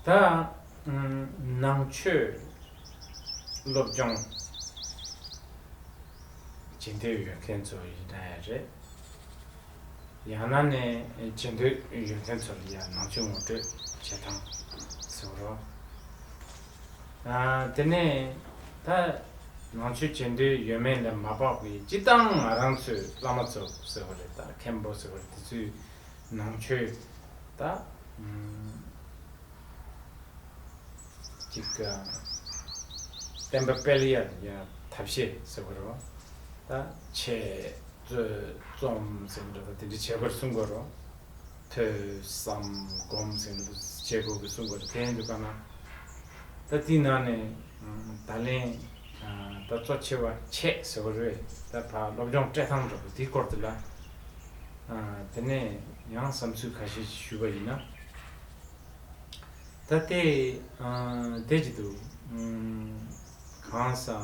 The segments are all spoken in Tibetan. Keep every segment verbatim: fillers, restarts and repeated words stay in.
ད་ནང་ཆོས་སློབ་སྦྱོང་བྱེད་འདོད་ཡོད་མཁན་ཚོ་ཡིན་ན་ཡང་རེད། ཡང་ན་ནས་བྱེད་འདོད་ཡོད་མཁན་ཚོ་ལ་ཡང་ནང་ཆོས་ངོ་སྤྲོད་བྱེད་སྟངས་ཟེར་བ་རོ། དེ་ནས་ད་ནང་ཆོས་བྱེད་འདོད་ཡོད་མེད་ལས་མ་དཔག་པའི་སྤྱིར་བཏང་ང་རང་ཚོའི་བླ་མ་ཚོ་ཟེར་བ་རེད། ད་མཁན་པོ་ཟེར་བ་རེད། དེ་ཚོའི་ནང་ཆོས་ད་ཅིག་བསྟན་པ་སྤེལ་ཡ་ཡ་ཐབས་ཤེས་ཟེར་བ་རེད་བ། ད་འཆད་རྩོད་རྩོམ་ཟེར་འདྲ་ད་དེ་འདྲ་བྱེད་དགོས་གསུང་གི་རོ། ཐོས་བསམ་སྒོམ་ཟེར་འདྲ་བྱེད་དགོས་གི་གསུང་གི་རོ། དེ་ཡིན་དུས་ག་ན་ད་དེའི་ནང་ནས་ད་ལན་ད་གཙོ་ཆེ་བ་འཆད་ཟེར་བ་རེད། ད་ཕ་སློབ་སྦྱོང་སྤྲད་སྟངས་འདྲ་པོ་དེའི་སྐོར་དེ་ལ་དེ་ནས་ཡང་བསམ་ཚུལ་ཁ་ཤས་ཞུས་པ་ཡིན་ན། ད་ལྟའི་ཨ་དེ་ཅི་འདུག་ཨ་གང་ཟག་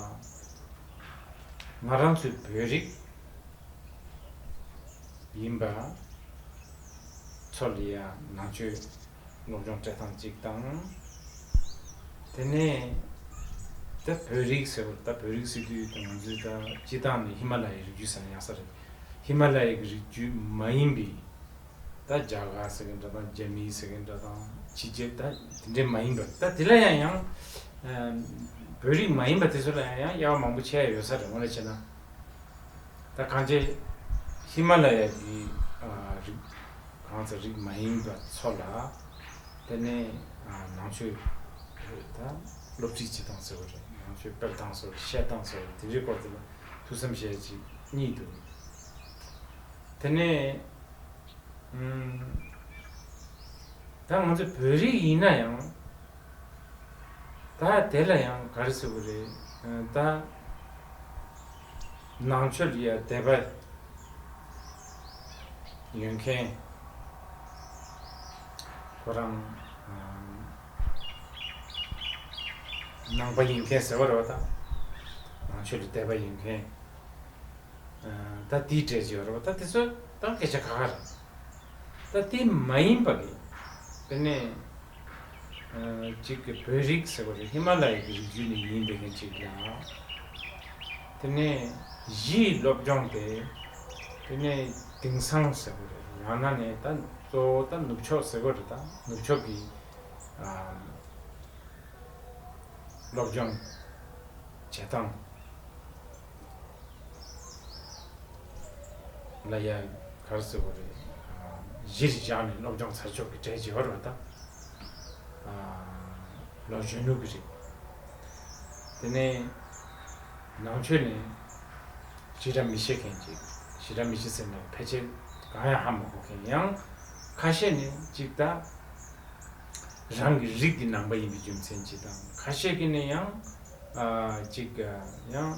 ང་རང་ཚོའི་བོད་རིགས་ཡིན་པ་ཚོ་ལ་ཡ་ནང་ཆོས་སློབ་སྦྱོང་སྤྲད་སྟངས་གཅིག་དང་། དེ་ནས་ད་བོད་རིགས་ཟེར་བ་ད་བོད་རིགས་ཟེར་དུས་ད་ང་ཚོའི་ད་སྤྱི་བཏང་ནས་ཧི་མ་ལ་ཡའི་རི་རྒྱུད་ཟེར་ན་ཡག་ས་རེད། ཧི་མ་ལ་ཡའི་རི་རྒྱུད་མ་ཡིན་པའི། ད་རྒྱ་གར་ཟེར་གི་འདྲ་དང་རྒྱ་མི་ཟེར་གི་འདྲ་དང་ཕྱི་རྒྱལ་ད་དེ་འདྲའི་མ་ཡིན་པ་ད་དེ་ལ་ཡང་ཡང་ཨ་བོད་རིགས་མ་ཡིན་པ་དེ་ཚོ་ལ་ཡང་ཡང་དབྱེ་བ་མང་པོ་ཕྱེ་ཡ་ཡོད་ས་རེད། དངོས་གནས་བྱས་ན་ད་གང་ཅི་ཧི་མ་ལ་ཡ་གི་ཨ་རིགས་གང་ཟེར་རིགས་མ་ཡིན་པ་ཚོ་ལ་དེ་ནས་ཨ་ནང་ཆོས་ད་སློབ་ཁྲིད་བྱེད་སྟངས་ཟེར་བ་རེད། ནང་ཆོས་སྤེལ་སྟངས་ཟེར་བ་རེད། བཤད་སྟངས་ཟེར་བ་རེད། དེ་འདྲའི་སྐོར་དེ་ལ་ཐུགས་བསམ་བཞེས་ཅིག་གཉིས་འདུག་དེ་ནས་ཨུམ། ད་ང་ཚོ་བོད་རིགས་ཡིན་ན་ཡང་ད་དེ་ལ་ཡང་ག་རེ་ཟེར་དགོས་རེད། ད་ནང་ཆོས་ལ་ཡ་དད་པ་ཡོད་མཁན་ཁོ་རང་ནང་པ་ཡིན་མཁན་ཟེར་བ་རེད་བ། ད་ནང་ཆོས་ལ་དད་པ་ཡོད་མཁན། ད་དེའི་གྲས་ཅིག་ཡོད་རེད་བ། ད་དེ་ཚོ་ད་སྐད་ཆ་ཁ་ཁ་རེད། ད་དེ་མ་ཡིན་པ་གི་དེ་ནས་གཅིག་གི་བོད་རིགས་ཟེར་བ་རེད། ཧི་མ་ལ་ཡའི་གི་རི་རྒྱུད་ནས་ཡིན་པའི་མཁན་གཅིག་ལ་དེ་ནས་གཞིའི་སློབ་སྦྱོང་དེ་དེ་ནས་དེང་སང་ཟེར་བ་རེད། ཡང་ན་ནས་ད་གཙོ་བོ་ད་ནུབ་ཕྱོགས་ཟེར་བ་རེད། ད་ནུབ་ཕྱོགས་ཀྱི་སློབ་སྦྱོང་བྱེད་སྟངས། ལ་ཡ་ག་རེ་ཟེར་དགོས་རེད། གཞིར་བཞག་ནས་སློབ་སྦྱོང་ཚར་ཆོག་གི་གྲས་ཅིག་ཡོད་རེད་བ། ད་ལོ་གཞོན་ནུ་གི་རེད། དེ་ནས་ནང་ཆོས་ནས་ཞེ་དྲག་མི་ཤེས་མཁན་ཅིག་ཞེ་དྲག་མི་ཤེས་ཟེར་ན་ཕལ་ཆེར་གང་ཡང་ཧ་མ་གོ་མཁན། ཡང་ཁ་ཤས་ནས་ཅིག་ད་རང་གི་རིགས་ཀྱི་ནང་པ་ཡིན་པའི་རྒྱུ་མཚན་ཅིག་དང་། ཁ་ཤས་ཀྱིས་ནི་ཡང་ཨ་ཅིག་ཡང་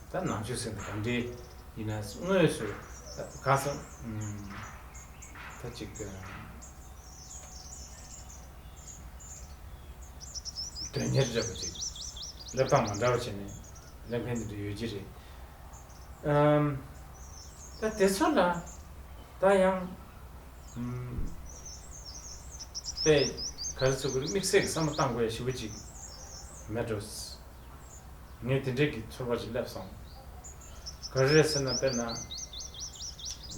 ད་ནང་ཆོས་ཟེར་ན་ག་འདྲའི་ཡིན་ན་དངོས་སུ་ག་ས་ད་ཅིག་དོན་གཉེར་འདྲ་པོ་ཅིག་སླེབས་སྟངས་མ་འདྲ་བ་བྱས་ནས་སླེབས་མཁན་དེ་འདྲ་ཡོད་ཀྱི་རེད། ཨམ། ད་དེ་ཚོ་ལ་ད་ཡང་ཨམ། དཔེ་ག་རེ་ཟེར་དགོས་རེད། དམིགས་བསལ་གྱི་བསམ་བློ་བཏང་དགོས་ཡ་ཞེ་པོ་ཅིག་མེད་འགྲོ། ངས་དེ་འདྲའི་གི་ཚོར་བ་ཅིག་སླེབས་སོང་། ག་རེ་རེད་ཟེར་ན་དཔེར་ན་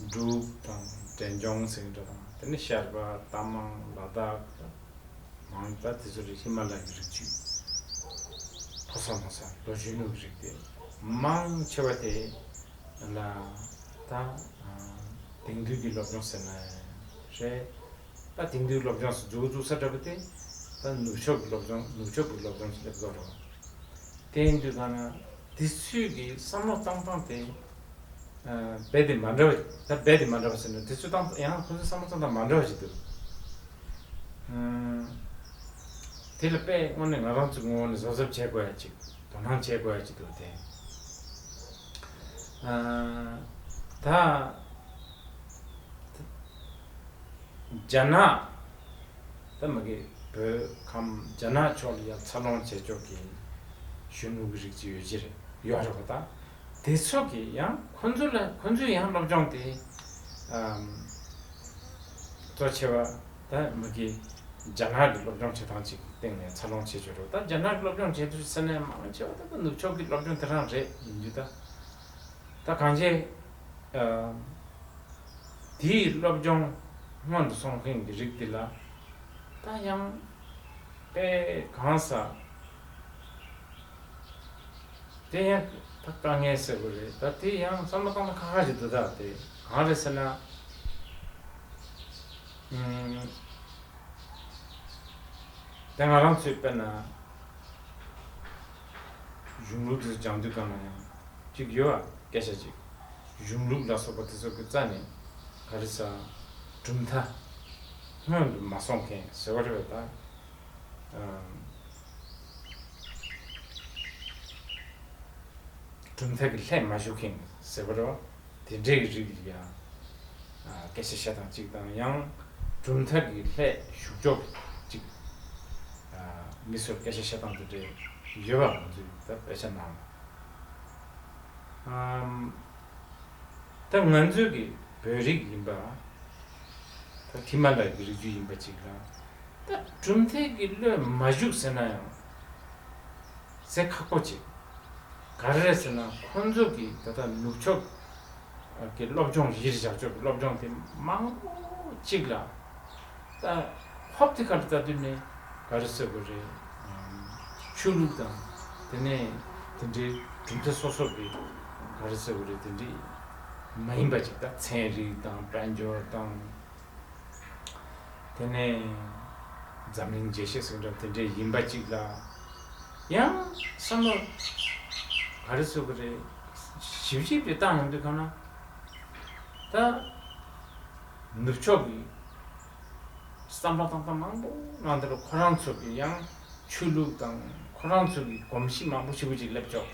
འབྲུག་དང་འབྲས་ལྗོངས་ཟེར་གྱི་འདྲ་དང་། དེ་ནས་ཤར་པ་རྟ་མང་ལ་དྭགས། མང་ད་དེ་ཚོ་རེད། ཧི་མ་ལ་ཡའི་རི་རྒྱུད་མཐོ་ས་མཐོ་ས་ལོ་གཞོན་ནུ་རིགས་དེ་མང་ཆེ་བ་དེ་ལ་ད་དེང་དུས་ཀྱི་སློབ་སྦྱོང་ཟེར་ན་རེད། ད་དེང་དུས་སློབ་སྦྱོང་ཟེར་འཛུགས་འཛུགས་ས་འདྲ་པོ་དེ་ད་ནུབ་ཕྱོགས་ཀྱི་སློབ་སྦྱོང་ནུབ་ཕྱོགས་ཀྱི་སློབ་སྦྱོང་ཞིག་སླེབས་དགོས་རེད། དེ་ཡིན་དུས་གང་ན་དེ་ཚོས་ཀྱི་བསམ་བློ་བཏང་སྟངས་དེ། རྦད་དེ་མ་འདྲ་བ། ད་རྦད་དེ་མ་འདྲ་བ་ཟེར་ན་དེ་ཚོ་བཏང་ཡང་ཁོ་ཚོའི་བསམ་བློ་བཏང་སྟངས་མ་འདྲ་བ་ཞིག་འདུག་དེ་ལ་དཔེ་དངོས་གནས་ང་རང་ཚོའི་ངོ་བོ་ནས་གཟབ་གཟབ་བྱེད་དགོས་ཡ་ཅིག་དོ་སྣང་བྱེད་དགོས་ཡ་ཅིག་འདུག་དེ། ད་རྒྱ་ནག་ད་མ་གི་བོད་ཁམས་རྒྱ་ནག་ཕྱོགས་ལ་ཡང་འཚར་ལོངས་བྱེད་ཕྱོགས་ཀྱི་གཞོན་ནུ་གི་རིགས་ཅིག་ཡོད་ཀྱི་རེད། ཡོད་རེད་པ། ད་དེ་ཚོ་གི་ཡང་ཁོ་ཚོ་ལ་ཁོ་ཚོའི་ཡང་སློབ་སྦྱོང་དེ་ཨམ་གཙོ་ཆེ་བ་ད་མ་གི་ རྒྱ་ནག་གི་སློབ་སྦྱོང་བྱེད་སྟངས་ཅིག་གི་སྟེང་ནས་འཚར་ལོངས་བྱེད་ཆོག་རེད། ད་རྒྱ་ནག་གི་སློབ་སྦྱོང་བྱེད་དུས་ཟེར་ནས་མང་ཆེ་བ་ད་ནུབ་ཕྱོགས་ཀྱི་སློབ་སྦྱོང་དེ་རང་རེད་ཡིན་རྒྱུ་ད། ད་གང་ཅི། ཨ། དེའི་སློབ་སྦྱོང་སྔོན་དུ་སོང་མཁན་གྱི་རིགས་དེ་ལ་ད་ཡང་དཔེ་གང་ས་དེ་ཡང་ད་དཀའ་ངལ་ཟེར་དགོས་རེད། ད་དེ་ཡང་བསམ་བློ་བཏང་ན་ཁག་ཁག་ཅིག་འདུག་ད་དེ་གང་རེད་ཟེར་ན། ཨུམ། དེ་ང་རང་ཚོས་དཔེར་ན་གཞུང་ལུགས་དེ་ཚོ་སྦྱང་དུས་སྒང་ལ་ཡང་གཅིག་ཡོད་པ་སྐད་ཆ་གཅིག་གཞུང་ལུགས་ལ་སོགས་པ་དེ་ཚོ་གི་རྩ་ནས་ག་རེ་ཟ། གྲུབ་མཐའ་སྔོན་དུ་མ་སོང་མཁན་ཟེར་བ་རེད་པ་ད། ཨམ། གྲུབ་མཐའ་གི་ལྷད་མ་ཞུགས་མཁན་ཟེར་བ་རེད་པ། དེ་འདྲའི་རིགས་ལ་ཡང་སྐད་ཆ་བཤད་སྟངས་གཅིག་དང་ཡང་གྲུབ་མཐའ་གི་ལྷད་ཞུགས་ཕྱོགས་གཅིག་མི་ཚོར་སྐད་ཆ་བཤད་སྟངས་དེ་འདྲའི་ཡོད་པ་ང་ཚོས་ད་དཔེ་ཆ་ནང་ལ། ཨམ། ད་ང་ཚོའི་གི་བོད་རིགས་ཡིན་པ། ད་ཧི་མ་ལ་ཡའི་གི་རི་རྒྱུད་ཡིན་པ་ཅིག་ལ། ད་གྲུབ་མཐའི་གི་ལྷད་མ་ཞུགས་ཟེར་ན་ཡང་ཟེར་ཁག་པོ་ཅིག་ག་རེ་རེད་ཟེར་ན་ཁོང་ཚོ་གི་ད་ལྟ་ནུབ་ཕྱོགས་ཀྱི་སློབ་སྦྱོང་གཞིར་བཞག་ཕྱོགས་ཀྱི་སློབ་སྦྱོང་དེ་མང་པོ་ཅིག་ལ། ད་ཧོབ་དེ་ག་རེ་ལྟ་དུས་ནས་ག་རེ་ཟེར་དགོས་རེད། ཆོས་ལུགས་དང་དེ་ནས་དེ་འདྲའི་གྲུབ་མཐའ་སོ་སོ་གི་ག་རེ་ཟེར་དགོས་རེད། དེ་འདྲའི་མ་ཡིན་པ་ཅིག་ད་ཚན་རིག་དང་དཔལ་འབྱོར་དང་། དེ་ནས་འཛམ་གླིང་རྒྱལ་སྤྱི་ཟེར་འདྲ་དེ་འདྲའི་ཡིན་པ་ཅིག་ལ་ཡང་བསམ་བློ་ག་རེ་ཟེར་དགོས་རེད། ཞིབ་ཞིབ་ཅིག་བཏང་ཡོང་དུས་གང་ན་ད་ནུབ་ཕྱོགས་ཀྱི་བསམ་བློ་བཏང་སྟངས་མང་པོ་ནང་དེ་ལ་ཁོ་རང་ཚོ་གི་ཡང་ཆོས་ལུགས་དང་ཁོ་རང་ཚོ་གི་གོམས་གཤིས་མང་པོ་ཞེ་པོ་ཅིག་སླེབས་ཆོག་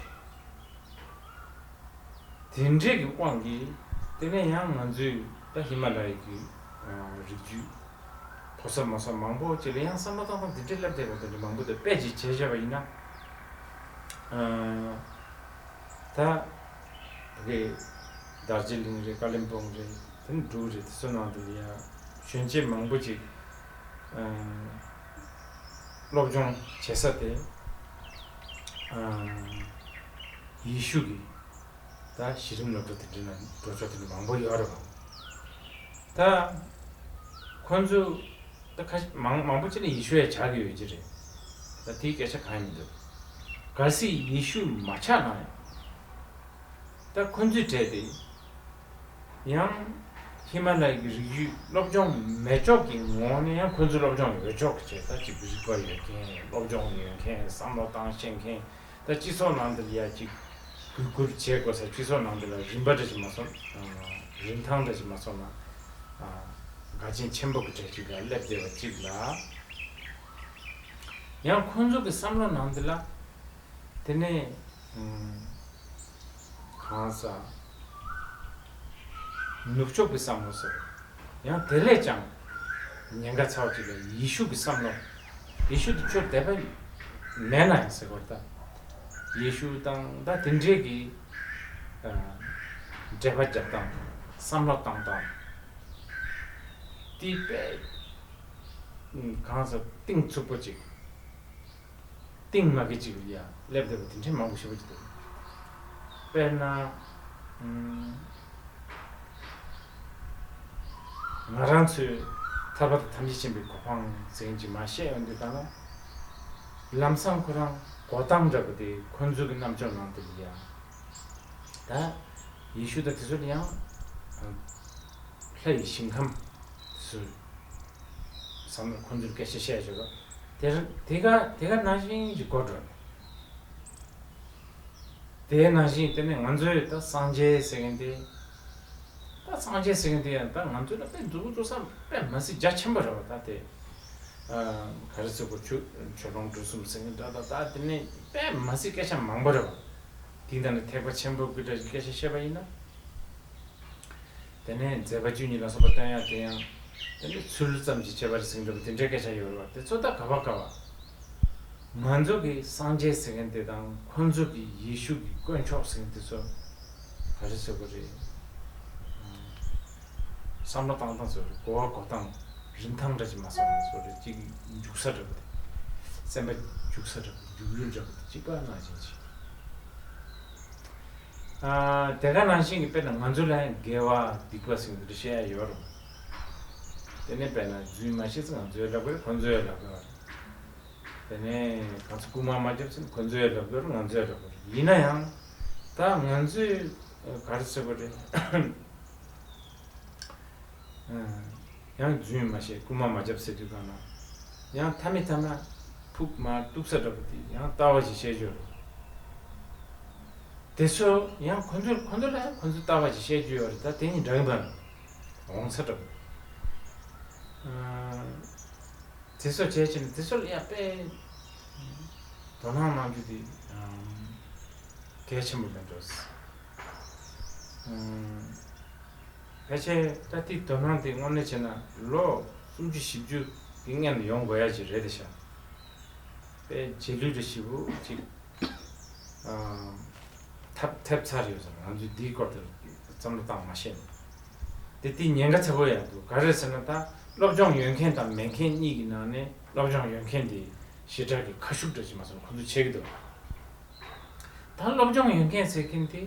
དེ་འདྲས་ཀྱི་དབང་གིས་དེ་ནས་ཡང་ང་ཚོས་ད་ཧི་མ་ལ་ཡའི་གི་རི་རྒྱུད་མཐོ་ས་དམའ་ས་མང་པོ་ཅིག་ལ་ཡང་བསམ་བློ་བཏང་སྟངས་དེ་འདྲས་སླེབས་བསྡད་པ་དེ་འདྲ་མང་པོ་འདུག་དཔེ་ཅིག་བྱས་བཞག་པ་ཡིན་ན། ད་བོད་སྐད་རྡོ་རྗེ་གླིང་རེད། ཀ་ལིམ་པོང་རེད། དེ་ནས་འབྲུག་རེད། དེ་ཚོ་ནང་དུ་ཡང་གཞོན་སྐྱེས་མང་པོ་ཅིག་སློབ་སྦྱོང་བྱེད་ས་དེ་ཡེ་ཤུ་གི་ད་གཞི་རིམ་སློབ་གྲྭ་དེ་འདྲ་ནང་འགྲོ་ཕྱོགས་དེ་འདྲ་མང་པོ་ཡོད་རེད་བ། ད་ཁོང་ཚོ་ད་ཁ་ཤས་མང་མང་པོ་ཅིག་ལ་ཡེ་ཤུ་ཡ་ཆགས་ཀྱི་ཡོད་ཀྱི་རེད། ད་དེའི་སྐད་ཆ་གང་ཡང་མི་འདུག་གལ་སྲིད་ཡེ་ཤུ་མ་ཆགས་ན་ཡང་ད་ཁོང་ཚོའི་གྲས་དེ་ཡང་ཧི་མ་ལ་ཡའི་རི་རྒྱུད་སློབ་སྦྱོང་མེད་ཕྱོགས་ཀྱི་ངོ་བོ་ནས་ཡང་ཁོང་ཚོའི་སློབ་སྦྱོང་ཡོད་ཕྱོགས་ཀྱི་གྲས། ད་ཅིག་རིག་པ་ཡོད་མཁན། སློབ་སྦྱོང་ཡོད་མཁན། བསམ་བློ་བཏང་ཤེས་མཁན། ད་སྤྱི་ཚོགས་ནང་དུ་ལ་ཡ་ཅིག་གུས་བཀུར་བྱེད་དགོས་ས། སྤྱི་ཚོགས་ནང་དུ་ལ་རིམ་པ་འདྲ་ཞིག་མ་སོང་། རིན་ཐང་འདྲ་ཞིག་མ་སོང་ན་དགའ་ཆེན་ཆེན་པོ་གི་གྲས་ཅིག་ལ་སླེབས་བསྡད་པ་ཅིག་ལ། ཡང་ཁོང་ཚོ་གི་བསམ་བློ་ནང་དུ་ལ་དེ་ནས་གང་ཟག་ནུབ་ཕྱོགས་ཀྱི་བསམ་བློ་ཟེར། ཡང་དེ་ལས་ཀྱང་ཉེན་ཁ་ཚ་བ་ཅིག་ལ་ཡེ་ཤུ་གི་བསམ་བློ། ཡེ་ཤུ་དེ་ཁྱོད་དད་པ་མེད་ན་ཡང་ཟེར་བར་ད། ཡེ་ཤུ་དང་ད་དེ་འདྲས་ཀྱི་འགྲེལ་པ་རྒྱབ་སྟངས། བསམ་བློ་བཏང་སྟངས་དེ་དཔེ་གང་ཟག་གཏིང་ཚུགས་པོ་ཅིག་གཏིང་མ་གི་ཅིག་ལ་ཡ་སླེབས་བསྡད་པ་དེ་འདྲའི་མང་པོ་ཞེ་པོ་ཅིག་འདུག་དཔེར་ན། ཨམ། ང་རང་ཚོས་ཐར་པ་དང་ཐམས་ཅད་མཁྱེན་པའི་གོ་འཕང་ཟེར་མཁན་ཅིག་མར་བཤད་ཡོང་དུས་གང་ལ། ལམ་སང་ཁོ་རང་གོ་སྟངས་འདྲ་པོ་དེ་ཁོ་ཚོ་གི་རྣམ་ཅོག་ནང་དུ་ལ་ཡ། ད་ཡེ་ཤུ་དང་དེ་ཚོ་ལ་ཡང་ལྷ་ཡི་ཞིང་ཁམས་སུ་བསམ་བློ་ཁོ་ཚོར་སྐད་ཆ་བཤད་བྱས་པ་དེ་དེ་ག་དེ་ག་ནང་བཞིན་གྱི་གོ་འགྲོ། དེ་ནང་བཞིན་དེ་ནས་ང་ཚོའི་ད་སངས་རྒྱས་ཟེར་མཁན་དེ། ད་སངས་རྒྱས་ཟེར་མཁན་དེ་ཡང་ད་ང་ཚོའི་ལ་དཔེ་མཛུབ་གུ་འཛུགས་ས་དཔེ་མི་སྲིད་རྒྱ་ཆེན་པོ་རེད་བ། ད་དེ་ག་རེ་ཟེར་དགོས། ཆོས་ཆོས་ལོངས་སྒྲུབ་གསུམ་ཟེར་མཁན་འདྲ། ད་ད་དེ་ནས་དཔེ་མི་སྲིད་སྐད་ཆ་མང་པོ་རེད་བ། དེ་ད་ནི་ཐེག་པ་ཆེན་པོ་གི་འདྲ་ཞིག་སྐད་ཆ་བཤད་པ་ཡིན་ན། དེ་ནས་མཛད་པ་བཅུ་གཉིས་ལ་སོགས་པ་སྟོན་ཡག་དེ་ཡང་དེ་ནི་ཚུལ་ཙམ་གྱིས་ཁྱད་པར་ཟིན་འགྲོ་བ་དེ་འདྲའི་སྐད་ཆ་ཡོད་རེད་བ། དེ་ཚོ་ད་ག་བ་ག་བ། ང་ཚོ་གི་སངས་རྒྱས་ཟེར་མཁན་དེ་དང་ཁོང་ཚོ་གི་ཡེ་ཤུ་གི་དཀོན་མཆོག་ཟེར་མཁན་དེ་ཚོ་ག་རེ་ཟེར་དགོས་རེད། བསམ་བློ་བཏང་སྟངས་ཚོ་རེད། གོ་བ་གོ་སྟངས། རིན་ཐང་འདྲ་ཅིག་མ་སོང་ན་སོ་རེ་གཅིག་འཇུག་ས་འདྲ་པོ་དེ། སེམས་པ་འཇུག་ས་འདྲ་པོ་འཇུག་ཡུལ་འདྲ་པོ་དེ་གཅིག་པ་ནང་བཞིན་ཅིག་ཨ་དེ་ག་ནང་བཞིན་གྱི་དཔེར་ན་ང་ཚོ་ལ་ཡང་དགེ་བ་སྡིག་པ་ཟེར་གྱི་འདི་བཤད་ཡ་ཡོད་རུང་། དེ་ནས་དཔེར་ན་རྫུན་མ་བཤད་ཚེ་ང་ཚོའི་ལབ་དགོས་རེད། ཁོ་ཚོའི་ལབ་དགོས་རེད། དེ་ནས་གང་ཚོ་རྐུན་མ་མ་རྒྱབ་ཚེ་ཁོ་ཚོའི་ལབ་དགོས་རེད། ང་ཚོའི་ལབ་དགོས་རེད། ཡིན་ན་ཡང་ད་ང་ཚོས་ག་རེ་ཟེར་དགོས་རེད། ཡང་རྫུན་མ་བཤད་རྐུན་མ་མ་རྒྱབ་ཟེར་དུས་གང་ན་ཡང་མཐའ་མི་མཐའ་མ་ཕུགས་མ་གཏུགས་ས་འདྲ་པོ་དེ་ཡང་ལྟ་བ་ཞིག་བཤད་རྒྱུ་རེད། དེ་ཚོ་ཡང་ཁོ་ཚོས་ཁོ་ཚོ་ལ་ཡང་ཁོ་ཚོའི་ལྟ་བ་ཞིག་བཤད་རྒྱུ་ཡོད་རེད། ད་དེ་གཉིས་འདྲ་གི་མ་རེད། འོང་ས་འདྲ་པོ། དེ་ཚོ་བྱས་ཕྱིན་དེ་ཚོ་ལ་ཡང་དཔེ་དོ་སྣང་གནང་རྒྱུ་དེ་གལ་ཆེན་པོ་མེད་འགྲོ། ཕལ་ཆེར་ད་ལྟའི་དོ་སྣང་དེ་དངོས་གནས་བྱས་ན་ལོ་སུམ་ཅུ་བཞི་བཅུ་གི་སྔོན་ལ་ཡོང་དགོས་ཡ་ཅིག་རེད་དེ་ཤག་དཔེ་རྗེས་ལུས་རེ་ཞིབ་པོ་ཅིག་ཐབས་ཐེབས་ཚར་ཡོད་ཟེར། ང་ཚོས་འདིའི་སྐོར་དུ་བསམ་བློ་བཏང་མ་ཤེས་ནས། དེ་དེ་ཉེན་ཁ་ཚ་པོ་ཡང་འདུག་ག་རེ་ཟེར་ན་ད་སློབ་སྦྱོང་ཡོད་མཁན་དང་མེད་མཁན་གཉིས་ཀྱི་ནང་ནས་སློབ་སྦྱོང་ཡོད་མཁན་དེ་ཞེ་དྲག་གི་ཁ་ཤུགས་འདྲ་ཅིག་མ་སོང་ཁོ་ཚོ་བྱེད་ཀྱི་འདུག་ད་སློབ་སྦྱོང་ཡོད་མཁན་ཟེར་མཁན་དེ་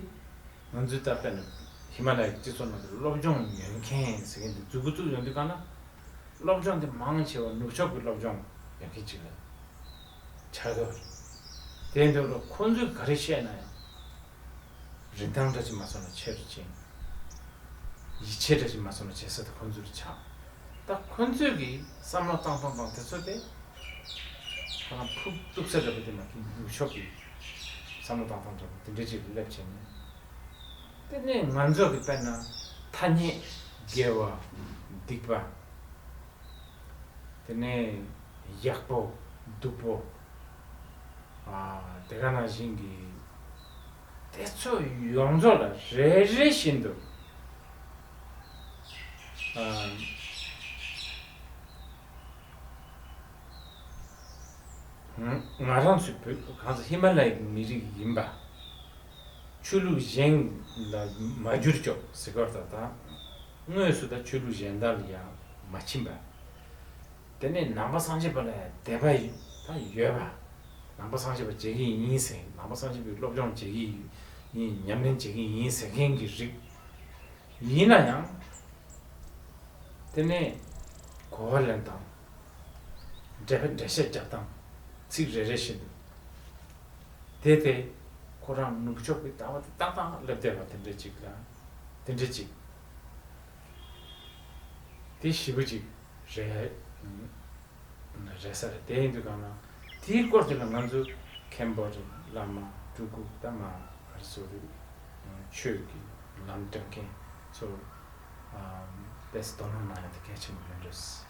ང་ཚོའི་ད་དཔེར་ན་ཧི་མ་ལ་ཡའི་སྤྱི་ཚོགས་ནང་དུ་སློབ་སྦྱོང་ཡོད་མཁན་ཟེར་མཁན་དེ་མཛུབ་གུ་བཙུགས་ཡོང་དུས་གང་ན། སློབ་སྦྱོང་དེ་མང་ཆེ་བ་ནུབ་ཕྱོགས་ཀྱི་སློབ་སྦྱོང་ཡོད་མཁན་ཅིག་ལ་ཆགས་ཡོད་རེད། དེ་འདྲ་ལ་ཁོང་ཚོས་ག་རེ་བཤད་ན་ཡང་རིན་ཐང་འདྲ་ཅིག་མ་སོང་ན་ཆེ་རུ་ཕྱིན། ཡིད་ཆེས་འདྲ་ཅིག་མ་སོང་ན་བྱེད་ས་དེ་ཁོང་ཚོ་ལ་ཆགས། ད་ཁོང་ཚོས་ཀྱི་བསམ་བློ་བཏང་སྟངས་དང་དེ་ཚོ་དེ་ཁོ་རང་ཕུགས་གཏུགས་ས་འདྲ་པོ་དེ་མ་གི་ནུབ་ཕྱོགས་ཀྱི་བསམ་བློ་བཏང་སྟངས་འདྲ་པོ་དེ་འདྲ་ཅིག་སླེབས་བྱས་ནས། དེ་ནས་ང་ཚོ་གི་དཔེར་ན་ཐ་སྙད་དགེ་བ་སྡིག་པ། དེ་ནས་ཡག་པོ་སྡུག་པོ། ཨ་དེ་ག་ནང་བཞིན་གྱི་དེ་ཚོ་ཡོངས་རྫོགས་ལ་རེ་རེ་བཞིན་དུ་ཨ་ང་རང་ཚོའི་བོད་གང་ཟེར་ཧི་མ་ལ་ཡའི་མི་རིགས་ཡིན་པ། ཆོས་ལུགས་གཞན་ལ་མ་བསྒྱུར་ཆོག་ཟེར་སྐོར་ད་ལྟ་དངོས་སུ་ད་ཆོས་ལུགས་གཞན་དག་ལ་ཡང་མ་ཕྱིན་པ། དེ་ནས་ནང་པ་སངས་རྒྱས་པ་ལ་དད་པ་ཡི་ད་ཡོད་པ། ནང་པ་སངས་རྒྱས་པ་བྱེད་ཀྱི་ཡིན་ཟེར། ནང་པ་སངས་རྒྱས་པའི་སློབ་སྦྱོང་བྱེད་ཀྱི་ཡིན། ཉམས་ལེན་བྱེད་ཀྱི་ཡིན་ཟེར་མཁན་གྱི་རིགས་ཡིན་ན་ཡང་། དེ་ནས་གོ་བ་ལེན་སྟངས། འགྲེལ་པ་འགྲེལ་བཤད་རྒྱབ་སྟངས། ཚིག་རེ་རེ་བཞིན་དུ། དེ་དེ་ཁོ་རང་ནུབ་ཕྱོགས་པའི་ལྟ་བ་དེ་ཏག་ཏག་སླེབས་བསྡད་པ་དེ་འདྲ་ཅིག་ལ། དེ་འདྲ་ཅིག་དེ་ཞེ་པོ་ཅིག་རེད། རེད་ས་རེད། དེ་ཡིན་དུས་གང་ན་དེའི་སྐོར་དེ་ལ་ང་ཚོ་མཁན་པོ་རེད། བླ་མ་སྤྲུལ་སྐུ་ད་མ་ག་རེ་ཟེར་རེད། ཆོས་ཀྱི་ལམ་སྟོན་མཁན་ཚོ་དཔེ་དོ་སྣང་གནང་ཡ་དེ་གལ་ཆེན་པོ་རེད་འདྲ།